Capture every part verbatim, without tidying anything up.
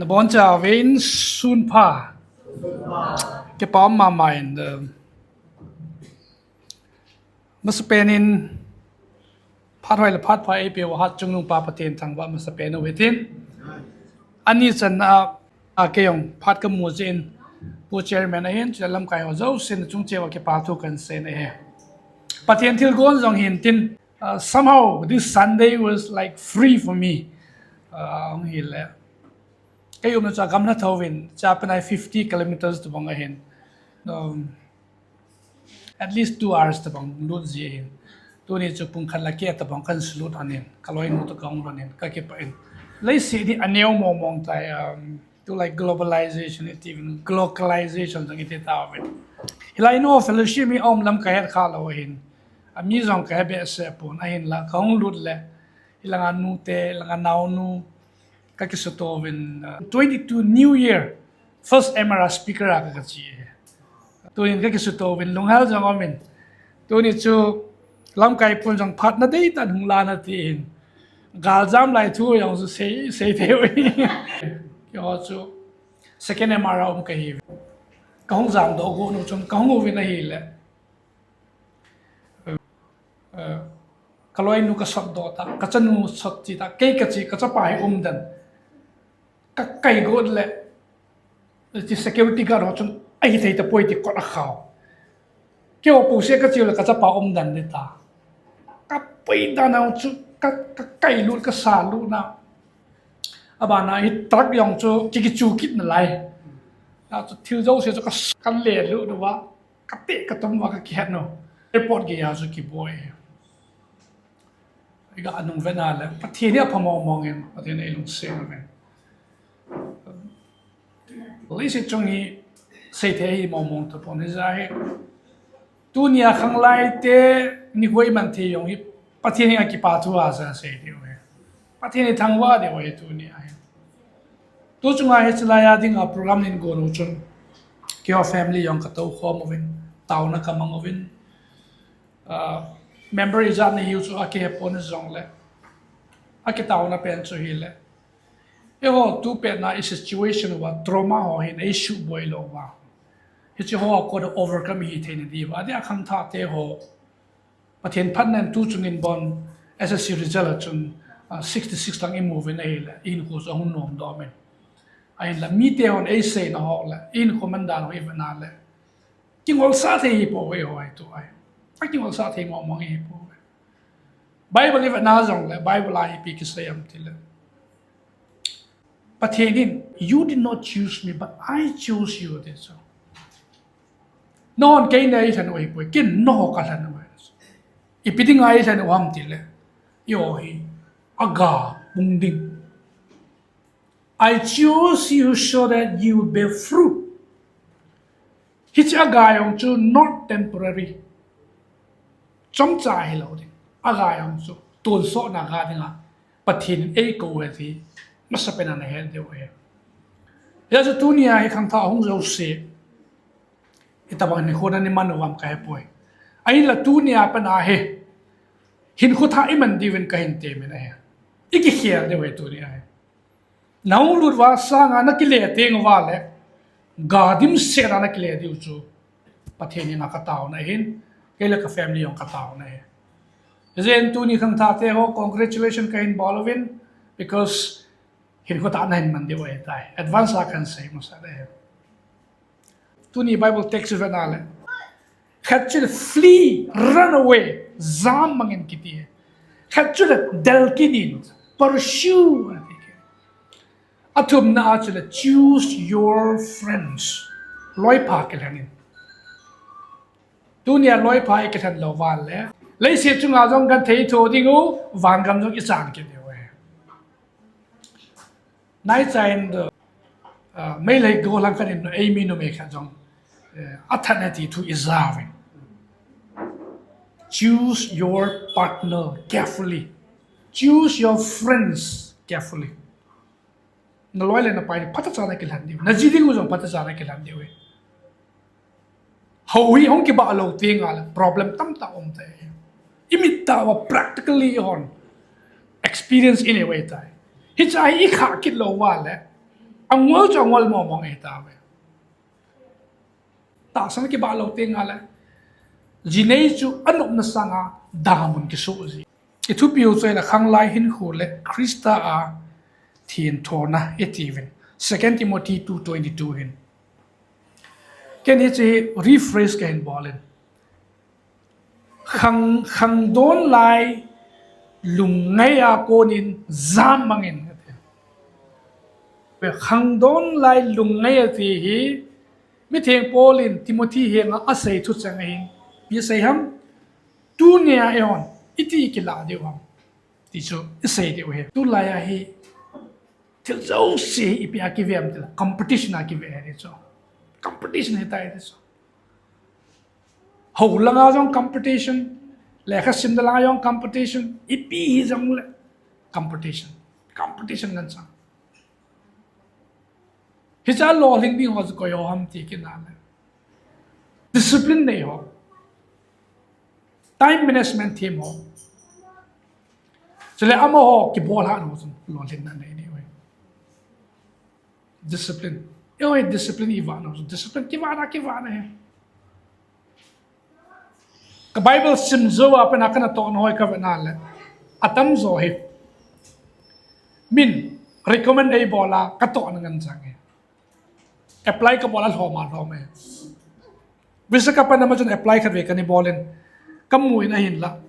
Nabonchauvin sunpha. Kipa um mama in, uh, masapen in phat hoi le phat pha eipeuva Hatchungnung pa Pathen thangvah masapen u hitin. Ani channa a, a keijong phat kamu jeh in Pu Chairman ahin, chule lamkai ho jousen achung cheh uva kipa thu kahin sei ahi. Pathen thilgon jong hintin, uh, somehow this Sunday was like free for me. Uh, ahung hile. Kei umna chu agamla thouvin, cha pen a fifty kilometers tobang ahin. Um, at least two hours tobang lut ji ahin. Tuni chu pung khat le keh tobang kahin sulut lhonin, kaloinu toh kahung lhonin, kakipah in. Leiset hi aneo mong mong tai, um, tu lai globalization iti uvin, glocalization jong iti tauvin. Hilai nu fellowship hi aum lam kahet kha lou ahin. Ami jong kahe behseh pon ahinla, kahung lut le, hilanga nute, hilanga naonu, kakisuto uvin, uh, twenty-two New Year, first M R R speaker a ka, kachi. Tunin kakisuto uvin, lunghel jong umin. Tuni chu lamkai pun jong phatna deitan hung lan atin. Galjam lai thu jong chu sei, sei thei uve. Keiho chu second M R R um kahi. Kahung jamdoh got nu chun kahung uvin ahile. Eh, kaloinu kasotdoh ta, kachanu sot chi ta, kei kachi, kachapa hi umden. Kakai got le, ti security guard ho chun, ahithei tapoi ti kot akhao. Keiho puse kachi le kachapa umden ding ta. Kapui dan a chu, ka, kakailut, kasalut na. Abana hi truck jong chu, ki, kichu kit nalai. Achu thil jouse chu ka, kalelut uva. Kati katum uva kakihet nu. Airport gei a chu kiboi. Iga nung vet na le, Pathen hi apha mong mong in, Pathen eilungset uvin. Leiset chung hi seithei hi mong mong tapon hijeh hin. Tunia khanglai te nikho iman thei jong hi, Pathen hi akipa thu a sa sei diu ahi. Pathen hi thangvah diu ahi tunia hi. Tu chunga hiche laiya dinga program nin gon u chun, keiho family jong katou khom uvin, taona kamang uvin. Ah, member ijat nahiu chu akihe pon jongle, akitaona pen chu hile, eiho tupet na i situation uva trauma ho hin eisuboi lou uva, hiche ho a kon overcome ihi theina diuva, adeh a khangthah te ho, Pathen phatnan tu chungin bon S S C result a chun, ah, sixty six lang imu uvin ahile, ihinkho chu ahung nomdoh umin. Ahinla mite hon eiseina ho le, ihinkho mandan ho ivet na le, kingolsah thei hipouve eiho hi tu ahi. Akingolsah thei mong mong hipouve. Bible ivet na jongle, Bible a ipi kisei ham tile, Pathen in, "You did not choose me, but I chose you," ati chu. Nahon kei neilhen u ahipoi, ken naho kalhen u ahi. Ipi dinga eilhen u ham tile, eiho hi aga pung ding. "I choose you so that you bear fruit." Hiche aga jong chu not temporary, chomcha hilou ding. Aga jong chu tonsotna ga dinga Pathen in eikou ahi ti masapen a nahet diu ahi. Hijeh chun tunia hi khangthah hung jouse, itobang hinkho na iman u ham kahepoi. Ahinla tunia pat a hi hinkho thah iman diuvin kahin temin ahi. Ikikhel diu ahi tunia hi. Nahung lut uva sanga nakile teng uva le, ga dimset a nakile diu chu, Pathen henga kataona ahin, kei le ka family jong kataona ahi. Hijeh in tuni khangthah te ho, congratulation kahin bol uvin, because hinkho thah nahin man diu ahitai. Advance a kahin sei masa le. Tuni Bible text ivet na le, khat chu flee, run away, jam mangin kiti. Khat chu le del kit in, pursue, ati. Athumna a chu le choose your friends. Loipha kilhen in. Tunia loipha ikilhen lou uva le, leiset chunga jong genthei itho diu, vangam jong ichan kit diu ahi. Naicha in, uh, Meitei gollhang khat in eimi numei khat jong, uh, athat e ti thu ija uvin. Choose your partner carefully. Choose your friends carefully. Naloi le napai phatecha nakilhen diu. Naji diu jong phatecha nakilhen diu ahi. Hou hi hung kibah lou teng le problem tamtah um tai. Imit tah uva practically hung experience in a way tai. Hiche hi ikhah kit lou uva le, Angol chu angol mong mong ahi tauve. Tahsan kibah lou teng le, jinei chu anopna sanga damun kisoh ji. I thupiu chu ahile khanglai hinkho le Christa a thengthona iti uvin. Second Timothy two twenty-two hin. Ken hiche hi rephrase kahin bol in. Khang, khangdon lai lungngai a konin jam mangin. Khangdon lai lungngai ati hi, mitheng Paul in Timothy henga asei thucheng ahin. Ipi asei ham? Tunia eihon iti kilah diu ham, ti chu isei diu ahi. Tulai a hi thil jouse hi ipi a kive ham tile, competition a kive ahi chu. Competition ahitai ti chu. Hou langa jong competition, lekha simna langa jong competition, ipi hijongle competition. Competition ngen chang. Hiche a lolhing ding ho chu koi ho ham ti kit na le, discipline nei ho, time management them ho, chule amaho kibolhah ho chun lolhinna nei diu ahi. Discipline. Eiho hi discipline ivah nau chu, discipline kivahna, kivahna ahi. Ka Bible sim jou a pat a kana tohna ho hi kavet na le, atamjo hi min recommend eibol a katohna ngen chang ahi. Apply kabol a lhom a lhom ahi. Visakha a pat a ama chun apply khatvei kana bol in, kamu in ahinla,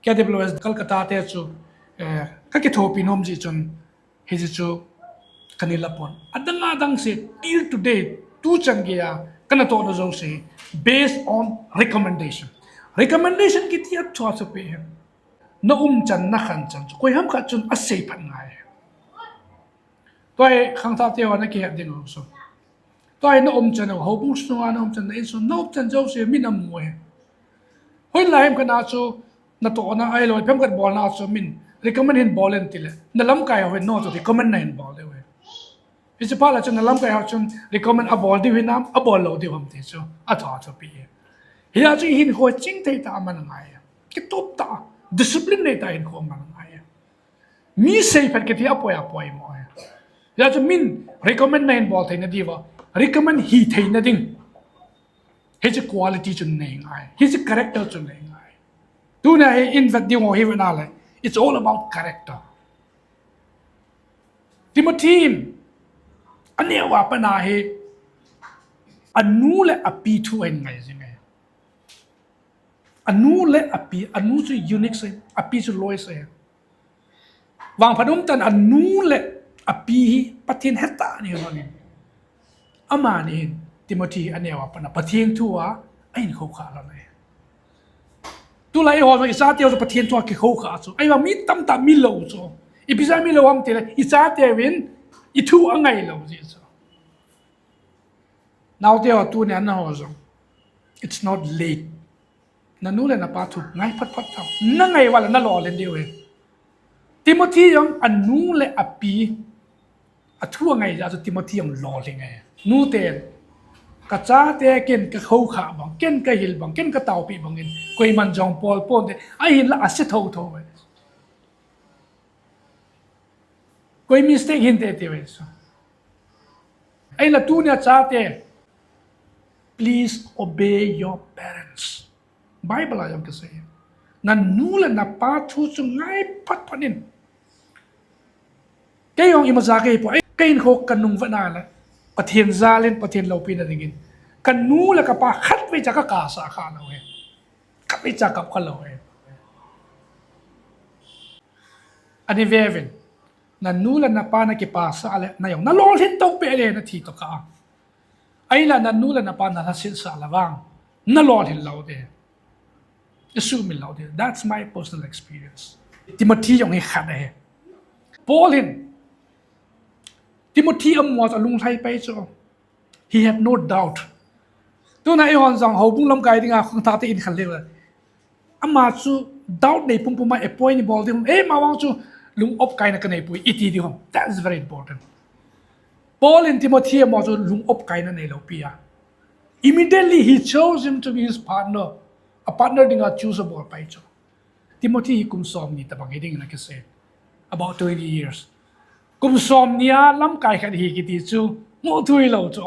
K W S Kolkata te chu, eh, kakithopi nom jeh chun, hiche chu kana la pon. Adang adang se till today, tuchan geiya kana tohna jouse based on recommendation. Recommendation kiti a thu athupeh ahi. Na umchan, na khanchan chu koiham khat chun asei phat ngai. Tua hi khangthah te ho nakihet ding u chu. Tua hi na umchan, houbung sunga na umchan, na insung, na umchan jouse min amu ahi. Hoilai ham khat a chu natohna ahilou, ipi ham khat bolna a chu min recommend hin bol in tile, na lamkai ho hin nangho chu recommend nahin bol diu ahi. Hiche phat le chun na lamkai ho chun recommend abol diu hinam, abol lou diu ham ti chu athu athupi ahi. Hia chu ihinkho chingthei tah a man angai. Kitup tah, discipline nei tah a hinkho man angai. Mi seiphat kiti apoi apoi mo ahi. Hia chu min recommend nahin bol theina diuva, recommend hi theina ding, hiche quality chu nei ngai, hiche character chu nei ngai. Tunia hi ivet ding ho hi ve na le, it's all about character. Timothy in aneo a pat a hi anu le api thu ahin ngai jing ahi. Anu le api, anu chu unique sei, api chu loi sei. Vangphat umtah in anu le api hi Pathen hetah ahi vangin, amani hin Timothy aneo a pat a Pathen thu a ahin khoukhah lhon ahi. Tulai eiho jong ichate ho chu Pathen thu a kikhoukhah chu, ahivang mi tamtah milou chu, ipi jeh a milou ham tile, ichate uvin ithu angailou jeh chu. Naote ho, tunia nangho jong, it's not late. Nanu le napa thu ngai phat phat tau. Nangai uva le nalolhin diu ahi. Timothy jong anu le api athu angai jeh chu Timothy jong lolhing ahi. Nuten, kachate ken kakhoukhah bang, ken kahil bang, ken kataopeh bangin koiman jong bol ponte, ahinla ase thotho ahi. Koi mistake hinte tiu ahi chu. Ahinla tunia chate, please obey your parents. Bible a jong kisei. Nanu le napa thu chu ngai phat phat in. Kei jong imacha kahipoi, kahinkho kanung vetna le, Pathen jal in, Pathen loupina dingin, kanu le kapa khatvei cha kakapsah kha lou ahi. Khatvei cha kap kha lou ahi. Ani veuvin, nanu le napa nakipasah le, na jong nalolhin toh peh le nathi toh kah a. Ahinla nanu le napa nalhasetsah le vang, nalolhin lou ding, isuhmil lou ding. That's my personal experience. Timothy jong hi khat ahi. Paul hin Timothy amu a chu alunglhai pai chu. He had no doubt. Tuna eihon jong houbung lamkai dinga khangthah te in khat leu, ama chu doubt nei pumpum a appoint ibol ding ham, eima vang chu lung opkaina kanei poi iti ding ham. That's very important. Paul in Timothy amu a chu lung opkaina neilou pi a, immediately he chose him to be his partner. A partner dinga choose abol pai chu. Timothy hi kum somni tobang hiding in akisei. About twenty years. Kum som nia lamkai khat hi kiti chu, mu thui lo chu.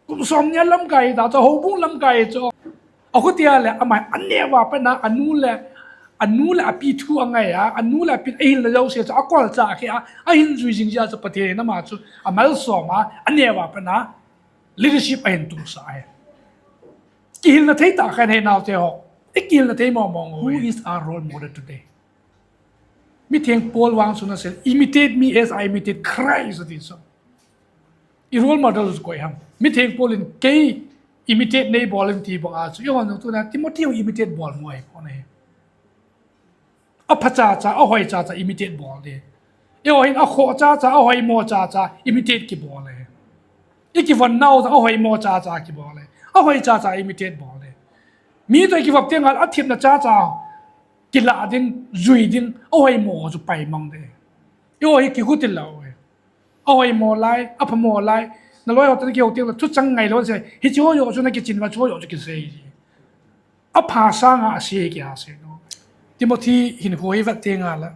Kum som nia lamkai ta chu, houbung lamkai chu. Akhutia le, amai aneo a pat na, anu le, anu le api thu angai a, anu le api ahilna jouse chu, akolcha khe a, ahin jui jing jia chu, Pathen in ama chu, amalsom a, aneo a pat na, leadership ahin tungsa e. Kihilna thei tah khat hi naote ho. I kihilna thei mong mong. Who is our role model today? Mitheng Paul vang chu nasei, imitate me as I imitate Christ, ati chu. I role model chu koi ham? Mitheng Paul in kei imitate nei bol in ti bang a chu. I hon jong tuna Timothy ho imitate bol mo ahi pon ahi. Apha cha cha, ahoi cha cha imitate bol de. Eiho hin akhoh cha cha, ahoimo cha cha imitate kibol e. I kivon nau cha, ahoimo cha cha kibol e. Ahoi cha cha imitate bol e. Mi toh i kivop teng le athemna cha cha kilah ding, jui ding, ahoimo chu paimang de. Eiho hi kigu til lou e. Ahoimo lai, aphamo lai, naloi ho toh nakihou teng le thuchang ngai lou se. Hiche ho joh chu nakichin uva, chu ho joh chu kisei. Apha sanga ase hi kiha se no. Timothy hinkho hi vet teng le,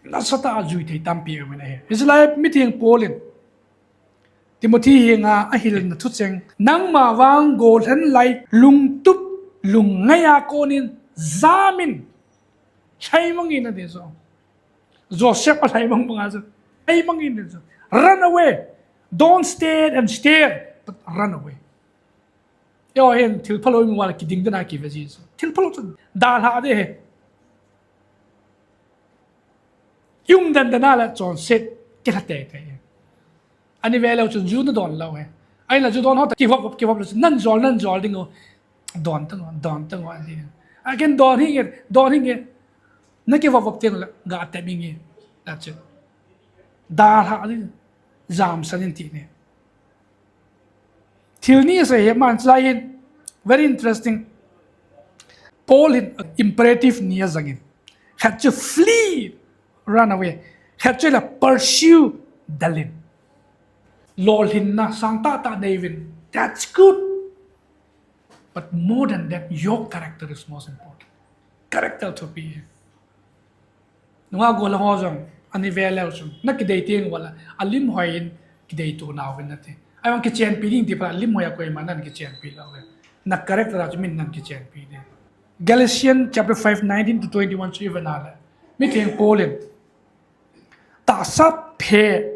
nasatah a jui thei tampi um in ahi. Hichelai Mitheng Paul in Timothy henga ahilna thucheng, nangma vang gollhen lai lungtup lungngai a konin jam in, lhaimang in ati chu. Joseph alhaimang banga chu, lhaimang in ati chu. Run away. Don't stand and stare, but run away. Eiho hin thil phalou imu uva le kiding den a kive ji chu. Thil phalou chu dalha de. I um den den a le chonset kilha teitei. Ani ve leu chun ju nadon lou e. Ahinla ju don ho ta kivop vop, kivop leu chun nan jol, nan jol ding u. Don tang u, don tang u ati. Aken don hinge, don hinge. Nakivop vop teng le ga tep inge. That's it. Dalha ding. Jamsan in ti ne. Thil ni asei hi aman chulai hin, very interesting. Paul hin imperative ni ajang in. Khat chu flee, run away. Khat chu la pursue, del in. Lolhinna sangtah tah nei uvin, that's good. But more than that, your character is most important. Character thupi. Nunga gollhang ho jong, ani ve leu chun, nakidei teng uva le, alim hoi in kidei to nauvin nati. Ahivang kichenpi ding ti phat, alim hoi a koiman ana kichenpi lou e. Na character a chu min ana kichenpi ding. Galatians chapter five, nineteen to twenty-one chu i vet na le, Mitheng Paul in tahsa phe,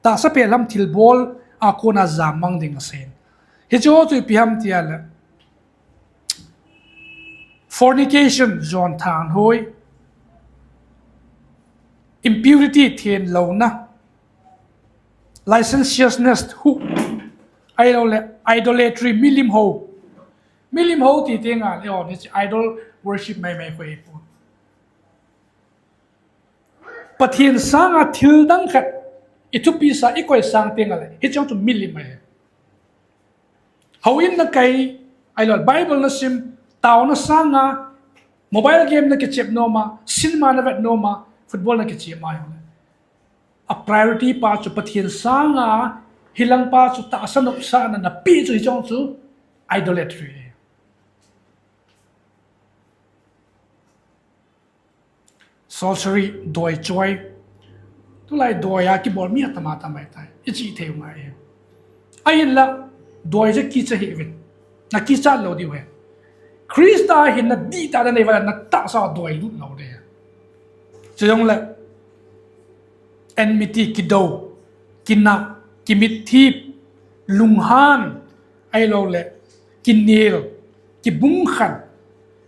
tahsa phe lam thilbol a kona jammang ding asei. Hiche ho chu ipi ham tia le, fornication, jon thanhoi, impurity, thenlouna, licentiousness, hu, ahilou le idolatry, milim hou. Milim hou ti teng le, eiho ni chu idol worship mai mai koi pu. Pathen sanga thil dang khat i thupi sa, i koi sang teng le, hiche ho chu milim ahi. Houin na kai, ahilou le Bible na sim, taona sanga mobile game na kichep nom a, cinema na vet nom a, football na kichep mai le, a priority pa chu Pathen sanga hilang pa chu tahsa nopsahna na pe chu hiche ho chu idolatry. Sorcery, doi choi. Tulai doi a kibol mi atam atam ahitai. I chih thei u ngai e. Ahinla, doi chu kicha hih uvin. Na kicha lou diu ahi. Christa hin na dihtah na nei uva le na tahsa doi lut lou ding. Chujongle, enmity, kidou, kinah, kimitthip, lunghan, ahilou le, kinel, kibungkhan.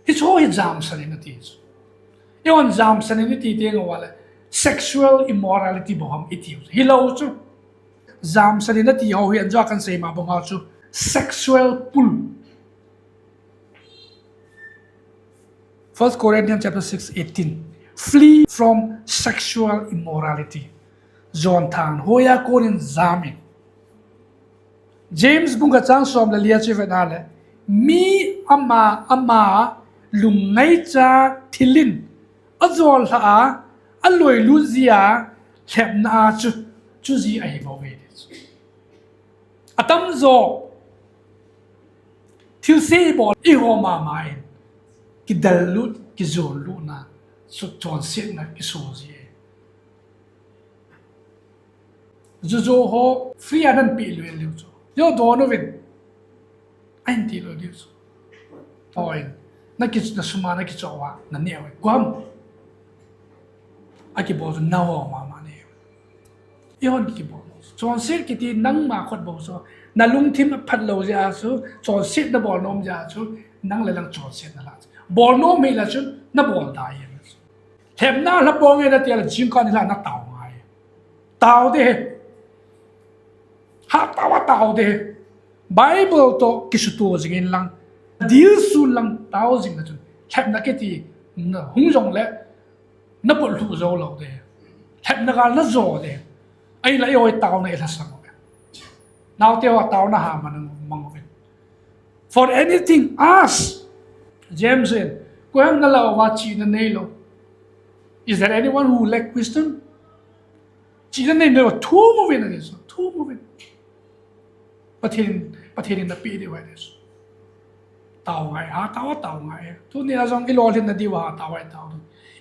Hiche ho hi jamsan in ati chu. Eihon jamsan in iti teng uva le, sexual immorality bou ham iti u. Hilou chu. Jamsan in ati ho hi anjo a kan sei ma bang ho chu. Sexual pull. First Corinthians chapter six, eighteen. Flee from sexual immorality. Jon thanhoi a konin jam in. James bung khat chang som le li a chu i vet na le, mi ama ama lungngaicha thil in ajol lha a, aloilut jia lhepna a chu, chu ji ahi bou ve ti chu. Atamjo thilse ibol, eiho mama in kidel lut, kijon lutna, chu chonsetna kiso ji e. Jujo ho free a nan pe lou lou chu. Yo don uvin. Ahin ti lou lou chu. Oi. Na ki na sum a na kichoh uva na neh uve. Kuam. Akibol chu nao mama ne. Ihon kibol. Chonset kiti nangma khut bou chu. Na lungthim aphat lou jeh a chu. Chonset na bol nom jeh a chu. Nang le nang chonset na la. Bol nom hile chu. Na bol da e. Lhepna la bol nge na ti a la jingkah ni la na tao ngai. Tao de. Ha tao a tao de. Bible to kisuto jing in lang. Dil sun lang tao jing na chun. Lhepna kiti na hung jong le. Na bol thu jo lou de. Lhepna gal na jo de. Ai la i oi tao na i la sang. Nao te wa tao na ha man mang. For anything, ask. James in, koiham na la uva chihna neilou. Is there anyone who lack wisdom? Chihna neilou, thum uvin ati chu, thum uvin. Pathen, Pathen in na pe diu ahi chu. Tao ngai, ha tao, tao ngai. Tuni a jong i lolhin na diu ha tao, ha tao.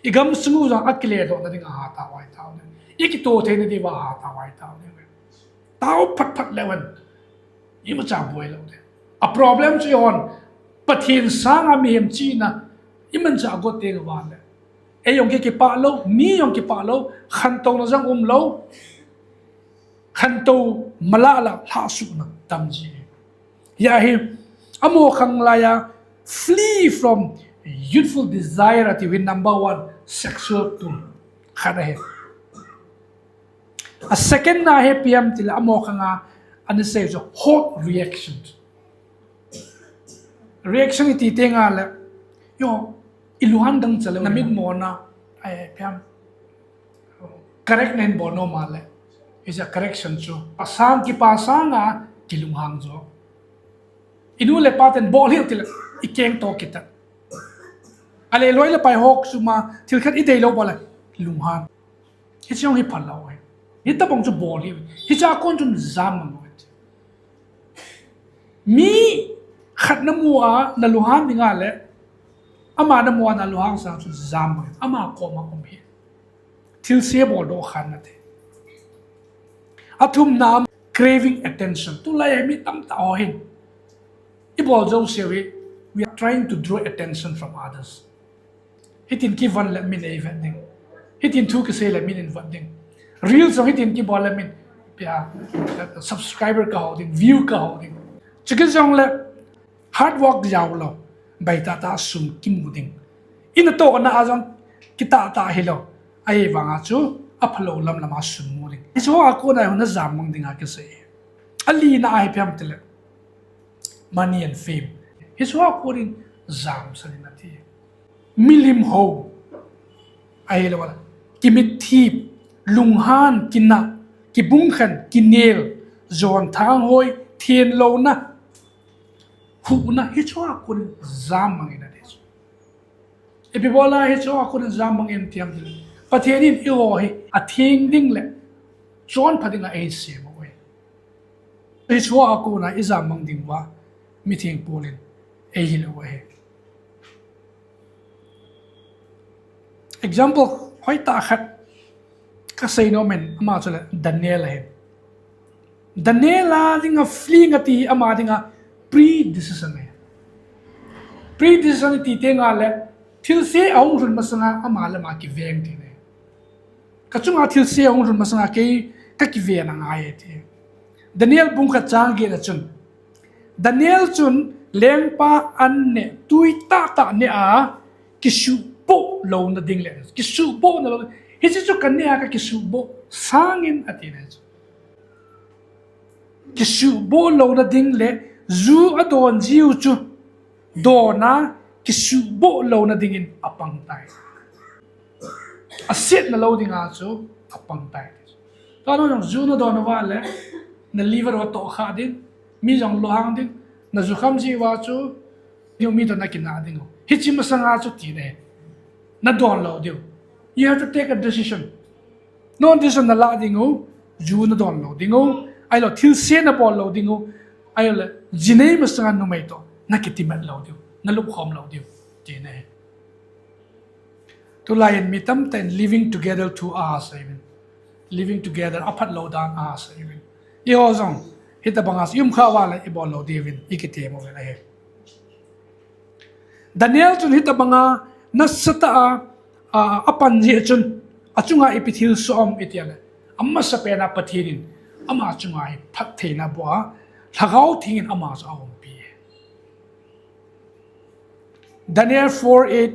I gamsung u jong a kile doh na ding ha tao, ha tao. I kito thei na diu ha tao, ha tao. Tao phat phat leu hen. Imacha boi lou de. A problem chu ihon Pathen sanga mihem chihna imacha got teng uva le. Ei jong ki kipah lou, mi jong kipah lou, khantouna jong um lou. Khantou mala la lhahsutna tam ji. Hia hi, amo khang laiya, flee from youthful desire ati hi number one sexual tool. Khat ahi. A second na hi ipi ham tile amo khang a, ana sei chu hot reaction. Reaction iti teng a le, yo, i lunghan dang chale, na mitmo na, ai, ipi ham. Correct na in bol nom a le. Is a correction chu. Pasang kipa sanga kilunghang jo. I nu le pa ten bol hih tile i keng to kitat. Ale loi le pai hok suma thil khat i dei lou bol le lunghan. Hiche jong hi phalou ahi. Hitabang chu bol hih. Hicha kon chun jam mang lou ahi. Mi khat na mu a na lunghan ding a le ama na mu a na lunghang sang chu jam mang. Ama koma um hi. Thilse bol doh khan na te. A thumna, craving attention. Tulai a mi tamtah ho hin. I bol jouse hi, we are trying to draw attention from others. Hitin kivon le min ei vet ding. Hitin thu kisei le min in vet ding. Reels jong hitin kibol le min, pia, subscriber ka ho ding, view ka ho ding. Chukit jong le, hard work jao lou, baitah tah sum kimu ding. I natohna a jong kitah tah hilou, ahivanga chu aphalou lam lam a sum mu ding. Hiche ho a kona hi na jam mang ding a kisei. A lina a hi ipi ham tile, money and fame. Hiche ho a kon in jam sa ding ati. Milim ho. Ahilou le, kimitthip, lunghan, kinah, kibungkhen, kinel, jon thang hoi, thenlouna, huhna, hiche ho a kon in jam mang in ati. Ipi bol a hiche ho a kon in jam mang in ti ham tile, Pathen in eiho hi atheng ding le chonpha ding a eisem u ahi. Hiche ho a kona i jam mang ding uva mitheng Paul in eihil u ahi. Example hoitah khat kasei nom in, ama chule Daniel ahi. Daniel a dinga flee ati hi ama dinga pre-decision ahi. Pre-decision iti teng a le thilse ahung lhun masanga ama le ama kiveng tina ahi. Ka chunga thilse ahung lhun masanga kei ka kiven angai ati. Daniel bung khat chang get a chun, Daniel chun lengpa an neh tui tahtah neh a kisuhboh louna ding le, kisuhboh na lou, hiche chu ka neh a ka kisuhboh sangin ati na chu. Kisuhboh louna ding le ju adon jiu chu dona kisuhboh louna dingin apang tai. Asetna lou dinga chu apang tai. Tua jong ju nadon uva le na liver u atoh kha ding, mi jong lunghang ding, na ju kham jiu va chu, diu mi toh na kinah ding u. Hiche masanga chu tina ahi. Nadon lou diu. You have to take a decision. Non decision nalah ding u, ju nadon lou ding u, ahilou thilse nabol lou ding u, ahilou le, jinei masanga numei toh nakitimat lou diu, nalupkhom lou diu, tina ahi. Tulai in mi tamtah in living together two hours ahi. living together, aphat lou dan a sa uvin. Eiho jong, hitabanga i um kha uva le, ibol lou diuvin, i kitem uvin ahi. Daniel chun hitabanga, nasatah a, a, apan jeh chun, achunga ipi thilsoh ham iti le. Amasapen a Pathen in, ama chunga hi phattheina aboh a, Lhagao Theng in ama chu aumpi. Daniel four eight,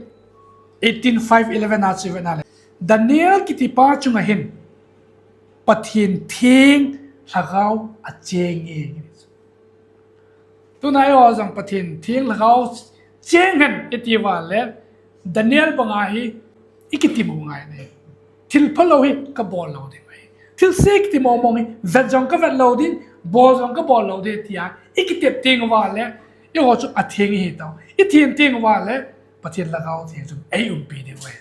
eighteen, five eleven a chu ivet na le. Daniel kitipa chunga hin Pathen theng Lhagao acheng e. Tuna eiho jong Pathen theng Lhagao cheng hen iti uva le Daniel banga hi i kitem u ngai ne. Thil phalou hi kabol lou ding ahi. Thilse kitim mong mong hi, vet jong kavet lou ding, bol jong kabol lou ding tia, i kitep teng uva le, eiho chu atheng ihi tau. I theng teng uva le, Pathen Lhagao Theng chun eiumpi diu ahi.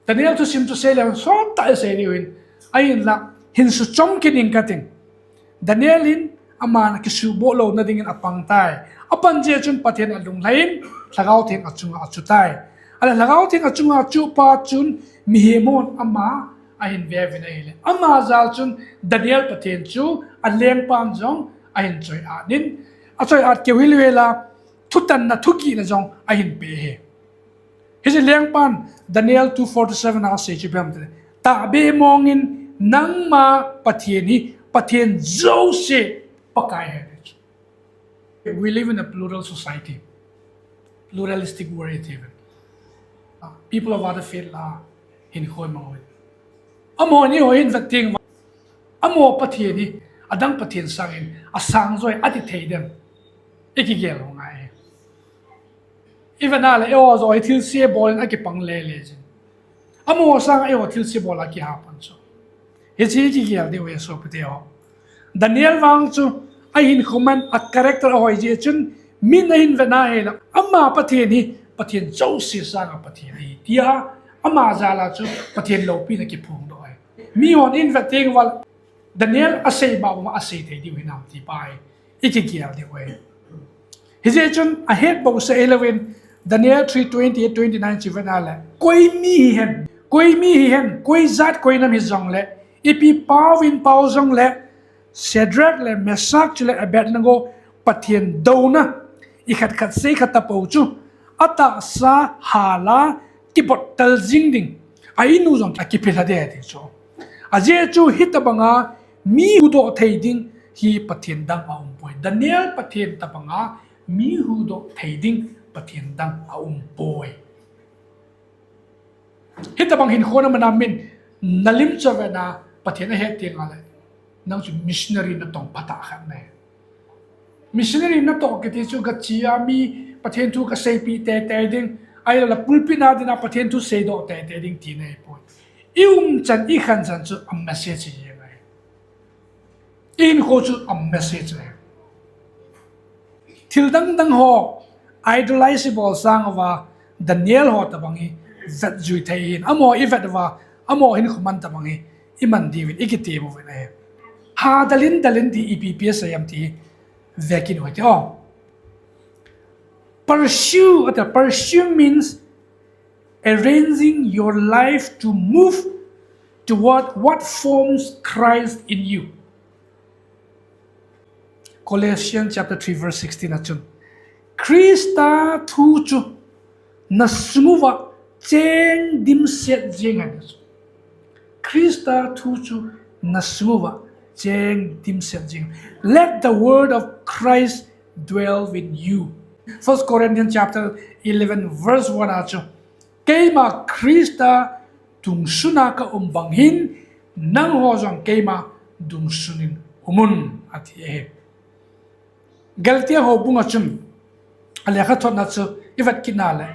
Daniel thusim chu seile, sot tah a isei diu hin, ahinla, hin suchom kit ing kating. Daniel in aman akisuboh louna dingin apang tai. Apan jeh chun Pathen alunglhai in, Lhagao Theng achunga achu tai. Ahile Lhagao Theng achunga achupa chun mihem hon ama ahin ve uvin ahile. Ama jal chun Daniel Pathen chu alengpan jong ahin choi-at in, achoi-at keu hilou hel a, thutanna thugihna jong ahin pe e. Hiche lengpan Daniel two forty-seven a asei chu ipi ham itile, tahbeh mong in nangma Pathen hi Pathen jouse Pakai ahi. We live in a plural society, pluralistic world even. Uh, people of other faith la hinkho imang uvin. Amaho in eiho hin vet teng uva, amaho Pathen hi adang Pathen sangin asang joi ati thei dem? I kigel u ngai. Ivet na le, eiho joh hi thilse bol in akipang lele jin. Amaho sanga eiho thilse bol a kiha pan chu. Hiche hi kigel diu ahi sopite ho. Daniel vang chu ahinkho man a character ahoi jeh chun min ahin vet na hile, ama Pathen hi Pathen jouse sanga Pathen ahi tia, ama jal a chu Pathen loupina kiphongdoh ahi. Mihon in vet teng uva le, Daniel asei bang bang a asei thei diu hinam ti pa hi i kigel diu ahi. Hijeh chun ahet bouseh hilou in Daniel three twenty-eight twenty-nine chu ivet na le, koi mi hihen, koi mi hihen, koi jat koi nam hijongle, ipi pao vin pao jongle, Shadrach le Meshach chule Abednego Pathen douna ikhat khat sei kha tapou chu, atahsa hal a kibottal jing ding, a inu jong akiphelha ding ti chu. Ajeh chu hitabanga mi huhdoh thei ding hi Pathen dang aumpoi. Daniel Pathen tabanga mi huhdoh thei ding Pathen dang aumpoi. Hitabang hinkho naman a min nalim chu avet na Pathen ahet teng le, nang chu missionary natong phatah khat nahi. Missionary natoh kiti chu gache a mi Pathen thu kaseipeh teitei ding, ahilouleh pulpit na dinga Pathen thu seidoh teitei ding tina ahipoi. I umchan, i khanchan chu a message ahi. I hinkho chu a message ahi. Thil dang dang ho idolize ibol sang uva, Daniel ho tabang hi vetjui thei hin. Amaho ivet uva, amaho hinkho man tabang hi iman diuvin i kitem uvin ahi. Ha dalin dalin ti ipi ipi asei ham ti ve kit u hite o. Pursue, ati, pursue means arranging your life to move toward what forms Christ in you. Colossians chapter three verse sixteen a chun, Christa thu chu nasung uva cheng dimset jing hen. Christa thu chu nasung uva cheng dimset jing. Let the word of Christ dwell in you. First Corinthians chapter eleven verse one a chu, keima Christa dungsun a ka um bang hin, nangho jong keima dungsun in um un, ati ahi. Galatia houbung a chun, alekhathotna chu ivet kit na le,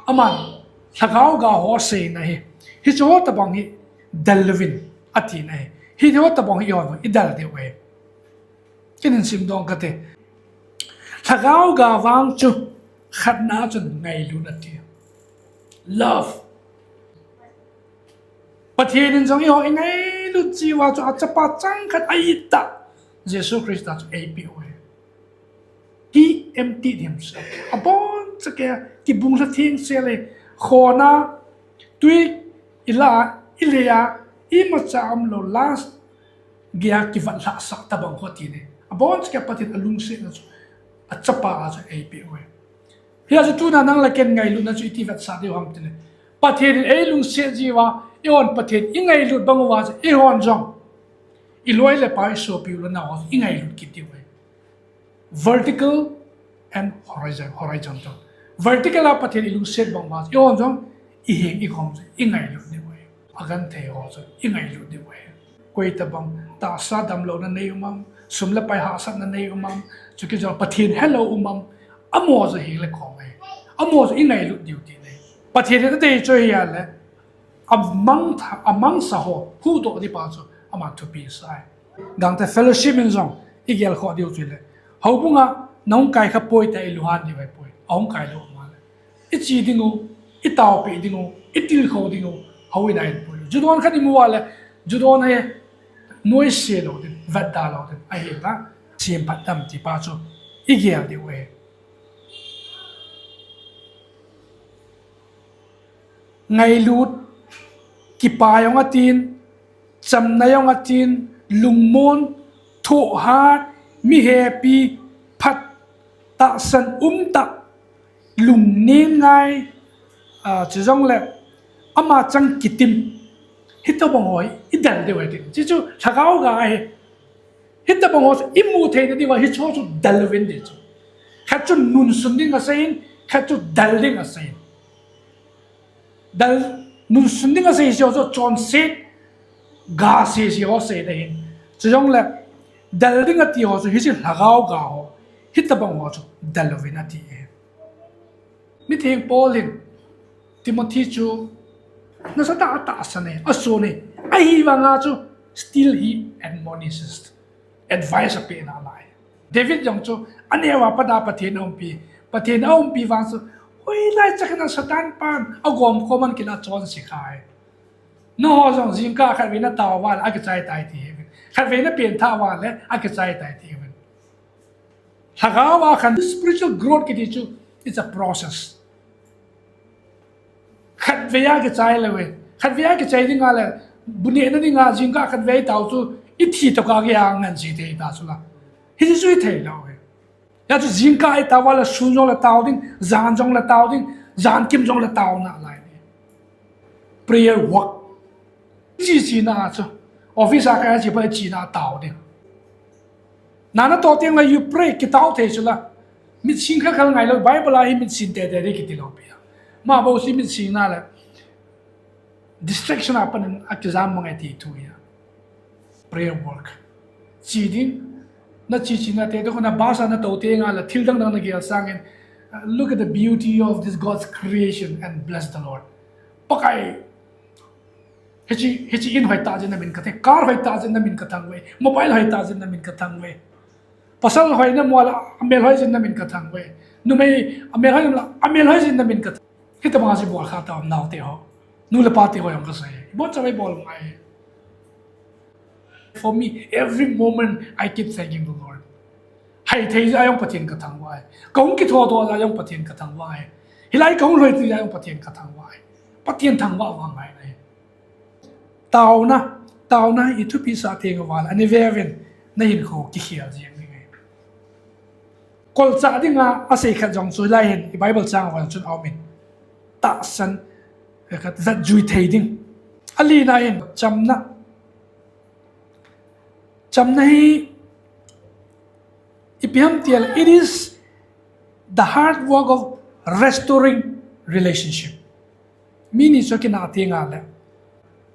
aman Lhagao ga ho aseina hi, hiche ho tabang hi del uvin, atina ahi. Hiche ho tabang hi eiho i del diu ahi. Kin in simdoh kate. Lhagao ga vang chu khatna chun ngailutna ati. Love. Pathen in jong eiho ingailut jeh uva chu achapa changkhat a-it tah Jesu Christa chu eipeh u ahi. He emptied himself. Abonchauva kibunglha thengsel e, khona, tui ila, ilei a, Imacha umlou last geiya kivat lhahsah tabang ho ti ne. Abon chu kei Pathen alungsetna chu achapa a chu eipeh uve. Hia chu tuna nang le ken ngailutna chu iti vetsah diu ham tile, Pathen in eilungset jiuva, eihon Pathen ingailut bang uva chu eihon jong iloi le pai, isopi u le nao ho ingailut kit diu ahi. Vertical and horizon-, horizontal. Vertical a Pathen ilungset bang uva chu eihon jong iheng ikhom chu ingailut diu ahi. Agenthei ho chu ingailut diu ahi. Koi tabang tahsa damlouna nei um am, sum le pai hahsatna nei um am, chukit jong Pathen helou um am, amaho chu heng le khom ahi. Amaho chu ingailut diu ti ahi. Pathen in adei chu ahile, amang tha-, amangsa ho huhdoh ding pa chu aman thupi sa ahi. Gangte fellowship in jong igel khoh diu chu ahile, houbunga nahung kai kha poi tia ilunghan diu ahipoi. Ahung kai lou um le, iche dingu, itaopeh dingu, itilkhou dingu, houin a inpui lou. Ju don khat imu uva le, ju don hi noise lou ding, vetda lou ding ahi la, semphat dem ti pa chu igel diu ahi. Ngailut, kipa jong atin, chamna jong atin, lungmon, thohhat, mi hepi, phat, tahsan umtah, lungning ngai, a, chujongle ama chang kitim, hitobang ho idel diu ahi ti. Chuchu lhagao ga ahi. Hitobang ho chu imu theina diuva hicheho chu del uvin ti chu. Khat chu nunsun ding aseiyin, khat chu del ding aseiyin. Del, nunsun ding asei ho chu chonset, ga sese ho seina ahin. Chujongle del ding ati ho chu hiche lhagao ga ho, hitobang ho chu del uvin ati ahi. Mitheng Paul in Timothy chu nasatah a atahsan e, ason e, ahivanga chu still he admonishes, advice apeh nalai. David jong chu aneo a pat a Pathen aumpi, Pathen aumpi vang chu, hoilai chakhat a Satan pan agom kom a kila chonse kha e. Nangho jong jingkah khatvei natao uva le akichai tai tiuvin, khatvei napengthah uva le akichai tai tiuvin. Lhagao a khan spiritual growth kiti chu, it's a process. Khatvei a kichai lou e. Khatvei a kichai dinga le, bu nehna dinga jingkah khatvei tao chu, ithi tokah geiya ngansi thei ta chu la. Hiche chu ithei lou e. Hia chu jingkah itao uva le, sun jong le tao ding, jan jong le tao ding, jankim jong le tao nalai. Prayer work. Chi china chu, office a kaiya chi pa china tao ding. Na natoh tengle you pray, kitao thei chu la. Mitsin kha khel ngai lou, Bible a hi mitsin tete ding kiti lou pi a. Ama bou chu mitsin na le distraction a panin akijam mang e ti thu ahi. Prayer work. Chi ding, nachi china te, tokona bus a natou tenga le thil dang dang nagel sangin, uh, look at the beauty of this God's creation and bless the Lord. Pakai, hiche, hiche in hoitah jeh in namin kathang, car hoitah jeh in namin kathang uve, mobile hoitah jeh in namin kathang uve. Pasal hoi namu a le, amel hoi jeh in namin kathang uve. Numei, amel hoi namu a le, amel hoi jeh in namin kathang. Hitobang a chu ibol kha tao, naote ho. Nu le pate ho jong kasei. Ibon chavei bol ngai. For me, every moment I keep thanking the Lord. Haithei jeh a jong Pathen kathang uve. Kahung kithodoh jeh a jong Pathen kathang uve. Hilai kahung lhoi jeh a jong Pathen kathang uve. Pathen thangvah vang ngai nai. Taona, taona hi ithupi sah teng uva le, ani veuvin, nahinkho kikhel jeng ding ahi. Kolchah dinga asei khat jong chu hilai hin, i Bible chang uva chun aumin. Tahsan, khat vetjui thei ding. Alina hin, chamna. Chamna hi, ipi ham tile, it is the hard work of restoring relationship. Mi ni chu akinah tenga le,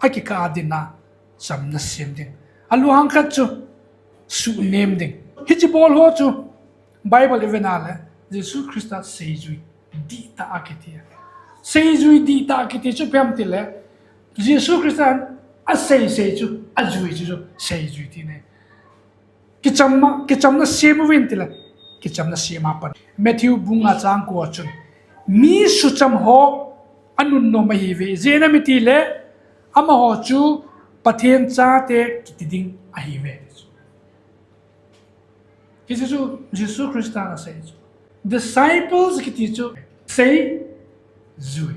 akikah a dinga chamna sem ding. Alunghang khat chu suhnem ding. Hiche bol ho chu Bible ive na le, Jesu Christa seijui dihtah akiti. Seijui dihtah akiti chu ipi ham tile, Jesu Christan asei sei chu, ajui chu, chu seijui ti ahi. Kichamna, kichamna sem uvin tile, kichamna sem a pan. Matthew bung nga chang ko a chun, mi sucham ho anunnom ahiuve. Ijeh inem itile, amaho chu Pathen chate kiti ding ahiuve. Hiche chu Jesu Christan asei chu. Disciples kiti chu seijui.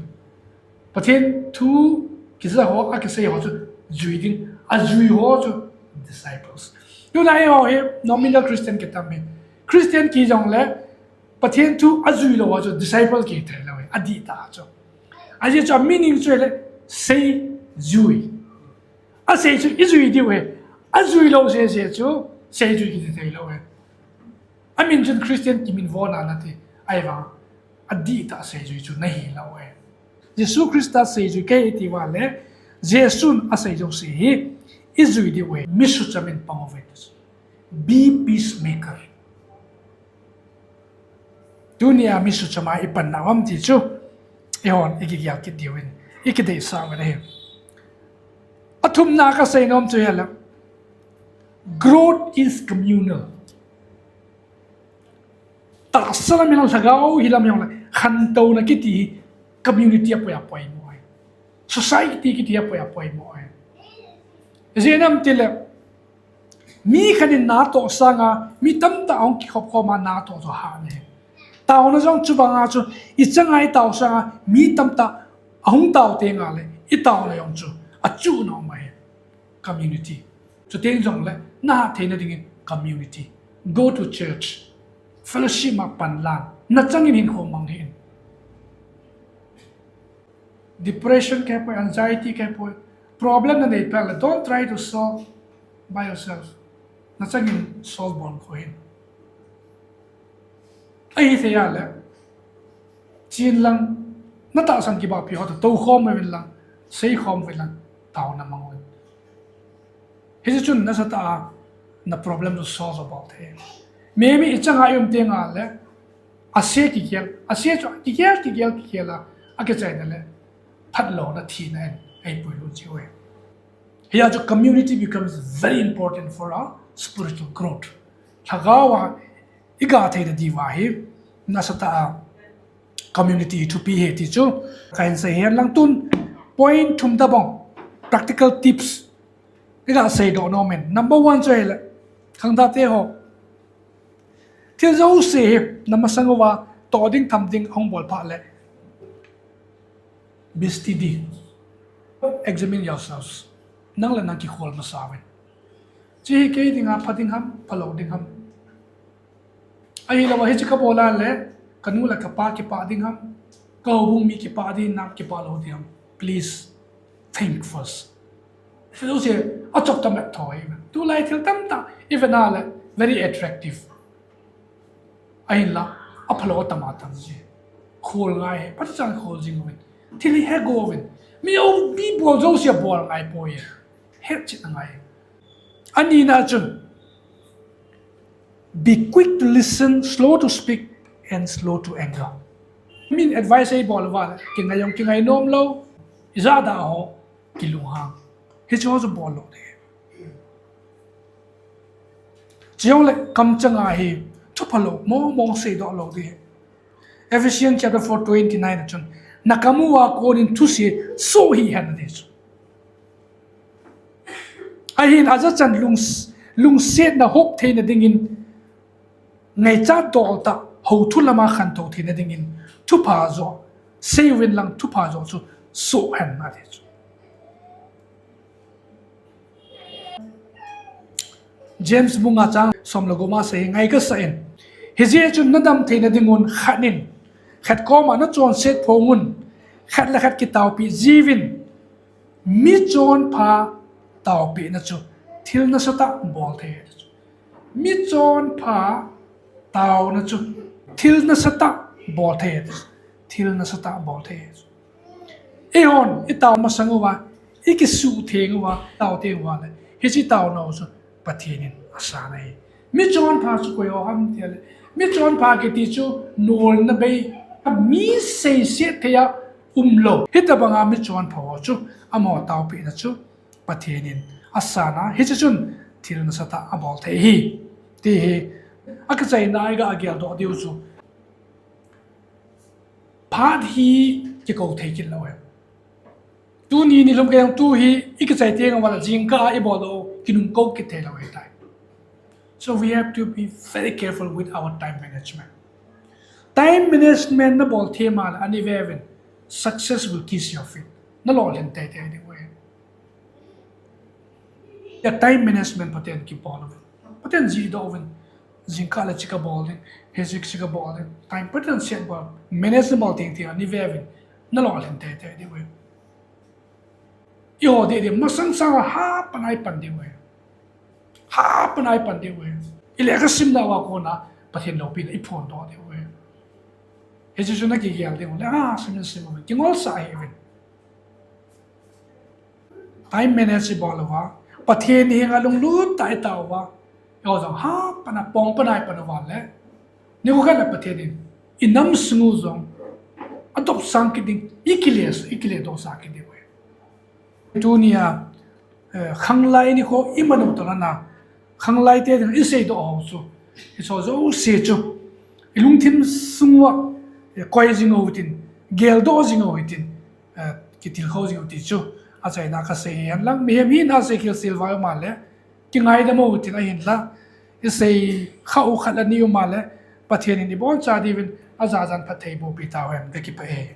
Pathen thu kija ho, akisei ho chu jui ding, ajui ho chu disciples. Tuna eiho hi nominal Christian kitam hi. Christian kijongle, Pathen thu ajui lou ho chu disciple kithei lou hi, adihtah chu. Ajeh chu a meaning chu ahile, seijui. Asei chu ijui diu ahi. Ajui lou sese chu, seijui kiti thei lou ahi. Amin chun Christian kiminvo na nati, ahivang, adihtah seijui chu nahi lou ahi. Jesu Christa seijui kahi iti uva le, Jesun asei jouse hi, ijui diu ahi, mi sucham in pang uvin. Be peacemaker. Tunia mi suchama ipan nau ham ti chu, eihon ikigel kit diuvin, ikideisah uvin ahi. Athumna kasei nom chu ahile, growth is communal. Tahsa lam hilang lhagao hilam hilang le, khantouna kiti hi community a poi a poimo ahi. Society kiti a poi a poimo ahi. Ijeh inem itile, mi khat in natoh sanga, mi tamtah ahung kikhop khoma natoh chu hahsa ahi. Taona jong chubanga chu, ichanga itao sanga, mi tamtah ahung tao tengle, itaona jong chu, achuh nom ahi. Community. Chuteng jongle, nahah theina dingin community. Go to church. Fellowship a panlan. Nachangin hinkho mang hih in. Depression kahepoi, anxiety kahepoi. Problem nanei phat le, don't try to solve by yourself. Nachangin solve bol kho hih in. Ahithei a le, chen lang, natahsan kibahpi ho toh, toukhom uvin lang, seikhom uvin lang, taona mang uvin. Hiche chun nasatah a, na problem chu solve abol thei. Maybe ichanga ium tengle, ase kigel, ase chu kigel, kigel, kigel a, akichaina le, phatlouna thina in, eipuilut jiu ahi. Hijeh chun community becomes very important for our spiritual growth. Lhagao a iga theina diuva hi, nasatah a community thupi ahi ti chu, kahin sei hen lang tun, point thum tabang, practical tips, iga seidoh nom in. Number one chu ahile, khangthah te ho. Thil jouse hi, namasang uva, toh ding tham ding ahung bol phat le, be steady. Examine yourselves. Nang le nang kikhol masa uvin. Hiche hi kei dinga pha ding ham, phalou ding ham. Ahilouva hiche kabol a le, kanu le kapa kipah ding ham, kahoubung mi kipah ding ham, kipah lou ding ham. Please think first. Thil jouse achop tah met tho ahi. Tulai thil tamtah, even a le, very attractive. Ahinla, aphalou atam atam ji. Khol ngai, phatechan khol jing uvin. Thil hi hego uvin. Mi o, mi bol jouse abol ngai poi. Hetchetna ngai. Anina chun, be quick to listen, slow to speak, and slow to anger. Min advice eibol uva le, kingai jong kingai nom lou, ijat a ho, kilunghang. Hiche ho chu bol lou ding. Chujongle kamchanga hi, thu phalou mong mong seidoh lou ding. Ephesians chapter four twenty nine a chun, nakam uva konin thusei soh hih hen ati chu. Ahin ajachan lung, lungsetna hop theina dingin, ngaichat dol tah, hou thu lama khantou theina dingin, thupha joh, sei uvin lang thupha joh chu soh hen ati chu. James bung nga chang som le gup a sei hi ngai kasah in. Hijeh chun nadam theina dingun khat in khat koma nachonset phong un, khat le khat kitaopi jiuvin, michonpha taopehna chu thil nasatah bol thei. Michonpha taona chu thil nasatah bol thei. Thil nasatah bol thei. Eihon, itao masang uva, ikisuhtheng uva, tao teng uva le, hiche taona u chu Pathen in asan ahi. Michonpha chu koi ho ham tile, michonpha kiti chu nolna bei, mi seiset thei a umlou. Hitobanga michonpha ho chu, amaho taopehna chu, Pathen in asan a, hiche chun thil nasatah abol thei ahi. Ti hi, akichaina a iga geldoh diu chu. Phat hi kikou thei kit lou ahi. Tuni nilhum kei jong tu hi ikichai teng uva le jingkah a ibol lou, kinungkou kit thei lou ahitai. So we have to be very careful with our time management. Time management nabol them a le ani veuvin, success will kiss your feet. Nalolhin teitei ding ahi. Time management Pathen kibol uvin. Pathen jihdoh uvin. Jingkah le hiche kabol ding, hiche hiche kabol ding. Time Pathen set bol, manage bol teng teng a ni ve uvin. Nalolhin teitei diu ahi. Eiho ding ding masang sanga hapan a ipan diu ahi. Hapan a ipan diu ahi. Ilekha simna uva kona Pathen loupina iphondoh diu ahi. Hiche chu nakigel diu le, ah, sim in sim uvin. Kingolsah hih uvin. Time manage ibol uva, Pathen henga lunglut tah a itao uva, eiho jong hapan a pong pan a ipan uva le, nikho khat le Pathen in inam sung u jong adopsang kit ding, ikile, ikiledohsah kit diu ahi. Tunia, eh, khanglai nikho iman u toh lana, khanglai te dinga iseidoh ho chu, hicheho jouse chu ilungthim sung uva, eh, koi jing u hitin, geldoh jing u hitin, eh, kitilkhou jing u ti chu achaina a kasei ahi. Ahinlang mihem hina seikhel sel vai um a le, kingaidam u hitin, ahinla iseikhah u khat le ni um a le, Pathen in iboncha diuvin ajajan phatthei bohpi tauhen, kakipah e.